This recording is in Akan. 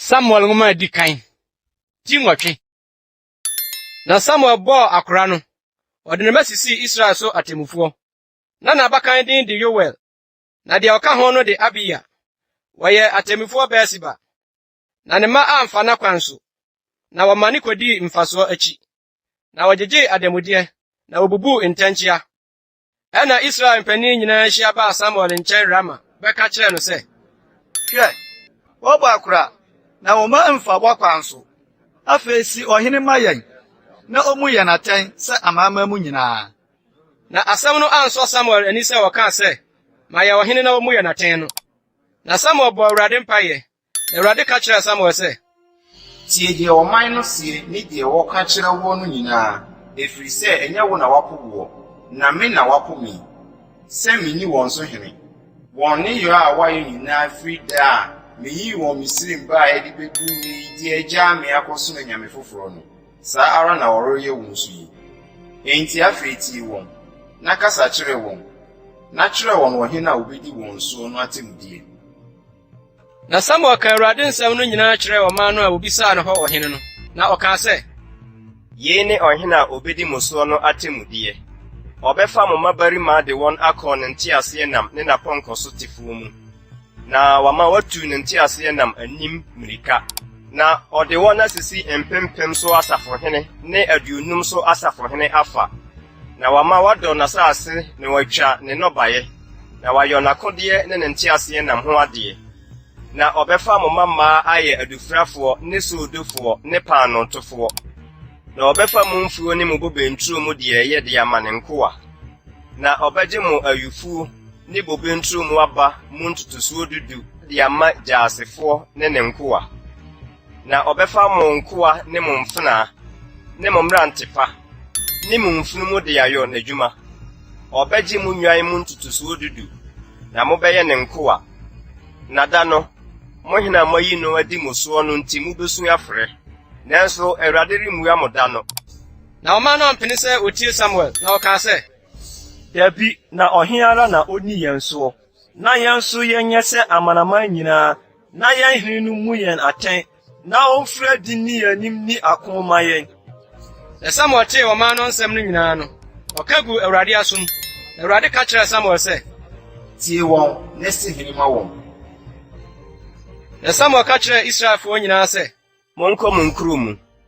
Samuel nwoma a edi kan, ti nwɔtwe. Na Samuel bɔɔ akora no, ɔde ne mma sisii Israel so atemmufoɔ. Na n'abakan din de Yoel, na deɛ ɔka ho no de Abiya. Wɔyɛɛ atemmufoɔ Beer-Seba. Na ne mma amfa n'akwan so, na wɔmane kodii mfasoɔ akyi. Na wɔgyegyee adanmudeɛ, na wobubuu ntɛnkyea. Ɛnna Israel mpanin nyinaa hyia baa Samuel nkyɛn Rama bɛka kyerɛɛ no sɛ, Hwɛ, woabɔ akora, na wo mma mfa w'akwan so. Afei si ɔhene ma yɛn, na ommu yɛn atɛn sɛ amanaman mu nyinaa. Na asɛm no ansɔ Samuel ani sɛ wɔkaa sɛ, Ma yɛn ɔhene na ommu yɛn atɛn no. Na Samuel bɔɔ Awurade mpaeɛ, Na Awurade ka kyerɛɛ Samuel sɛ. Tie deɛ ɔman no seɛ ne deɛ wɔka kyerɛ woɔ no nyinaa, ɛfiri sɛ ɛnyɛ wo na wɔapo woɔ, na me na wɔapo me, sɛ menni wɔn so hene. Wɔn nneyɔɛ a wɔayɛ nyinaa firi da a meyii wɔn Misraim baeɛ de bɛduru nnɛ yi de agyaa me akɔsom anyame foforɔ no, saa ara na wɔreyɛ wo nso yi. Enti afei tie wɔn, na kasa kyerɛ wɔn, na kyerɛ wɔn ɔhene a ɔbɛdi wɔn soɔ no atemmudeɛ. Na Samuel kaa Awurade nsɛm no nyinaa kyerɛɛ ɔman no a wobisaa no hɔ ɔhene no, na ɔkaa sɛ. Yei ne ɔhene a ɔbɛdi mo soɔ no atemmudeɛ, Ɔbɛfa mo mmabarima de wɔn akɔ ne nteaseɛnam ne n'apɔnkɔsotefoɔ mu, na wama wɔatu ne nteaseɛnam anim mmirika, na ɔde wɔn asisi mpempem so asafohene ne aduonum so asafohene afa, Na wama wadɔ n'asase na watwa ne nnɔbaeɛ, na wayɔ n'akodeɛ ne ne nteaseɛnam ho adeɛ. Na ɔbɛfa mo mmammaa ayɛ adufrafoɔ ne soodofoɔ ne paanootofoɔ. Na ɔbɛfa mo mfuo ne mo bobe nturo mu deɛ ɛyɛ de ama ne nkoa. Na ɔbɛgye mo ayufuo ne bobe nturo mu aba mu ntotosoɔ du du de ama gyaasefoɔ ne ne nkoa. Na ɔbɛfa mo nkoa ne mo mfenaa, ne mo mmerante pa, ne mo mfunumu de ayɔ n'adwuma. Ɔbɛgye mo nnwan mu ntotosoɔ du du, na mobɛyɛ ne nkoa. Na da no, mo hene a moayi no adi mo soɔ no nti mubesu afrɛ, nanso Awurade remmua mo da no. Na ɔman no ampene sɛ wɔtie Samuel, na wɔkaa sɛ. Dabi, na ɔhe ara na onni yɛn soɔ, na yɛn nso yɛnyɛ sɛ amanaman nyinaa, na yɛn hene no mmu yɛn atɛn, na ɔmfiri adi nni yɛn anim nni ako mma yɛn. Na Samuel tee ɔman no nsɛm no nyinaa no, ɔka guu Awurade asom. Na Awurade ka kyerɛɛ Samuel sɛ. Tie wɔn, na si hene ma wɔn. Na Samuel ka kyerɛɛ Israelfoɔ nyinaa sɛ. Monkɔ mo nkuro mu.